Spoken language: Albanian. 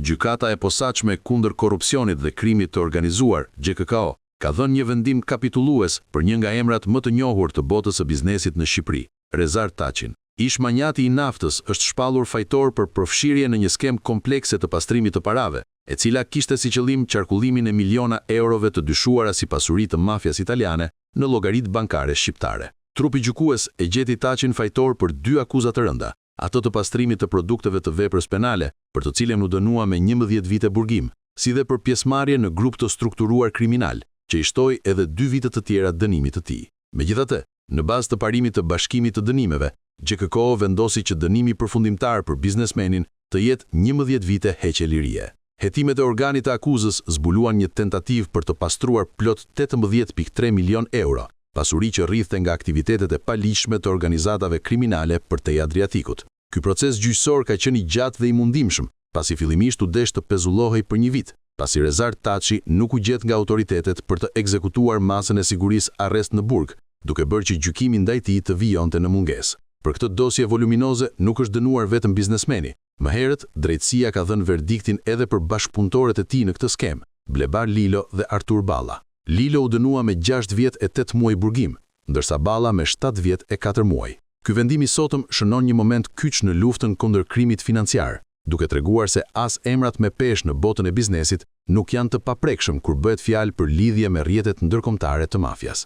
Gjykata e Posaçme kundër Korrupsionit dhe Krimit të Organizuar, GJKKO, ka dhënë një vendim kapitullues për një nga emrat më të njohur të botës së biznesit në Shqipëri, Rezart Taçin. Ish-manjati i naftës është shpallur fajtor për përfshirje në një skemë komplekse të pastrimit të parave, e cila kishte si qëllim qarkullimin e miliona eurove të dyshuara si pasuri të mafias italiane në llogaritë bankare shqiptare. Trupi gjykues e gjeti Taçin fajtor për dy akuza të rënda, atë të pastrimit të produkteve të veprës penale, për të cilën u dënua me 11 vite burgim, si dhe për pjesëmarrje në grup të strukturuar kriminal, që i shtoi edhe dy vite të tjera dënimit të tij. Megjithatë, në bazë të parimit të bashkimit të dënimeve, GJKKO vendosi që dënimi përfundimtar për biznesmenin të jetë 11 vite heqje lirie. Hetimet e organit të akuzës zbuluan një tentativë për të pastruar plot 18.3 milionë euro, pasuri që rridhte nga aktivitetet e paligjshme të organizatave kriminale përtej Adriatikut. Ky proces gjyqësor ka qenë i gjatë dhe i mundimshëm, pasi fillimisht u desh të pezullohej për një vit, pasi Rezart Taçi nuk u gjet nga autoritetet për të ekzekutuar masën e sigurisë arrest në burg, duke bërë që gjykimi ndaj tij të vijonte në mungesë. Për këtë dosje voluminoze nuk është dënuar vetëm biznesmeni. Më herët, drejtësia ka dhënë verdiktin edhe për bashkëpunëtorët e tij në këtë skemë, Blebar Lilo dhe Artur Balla. Lilo u dënua me gjashtë vjet e tetë muaj burgim, ndërsa Balla me shtatë vjet e katër muaj. Ky vendim i sotëm shënon një moment kyç në luftën kundër krimit financiar, duke treguar se as emrat me peshë në botën e biznesit nuk janë të paprekshëm kur bëhet fjalë për lidhje me rrjetet ndërkombëtare të mafias.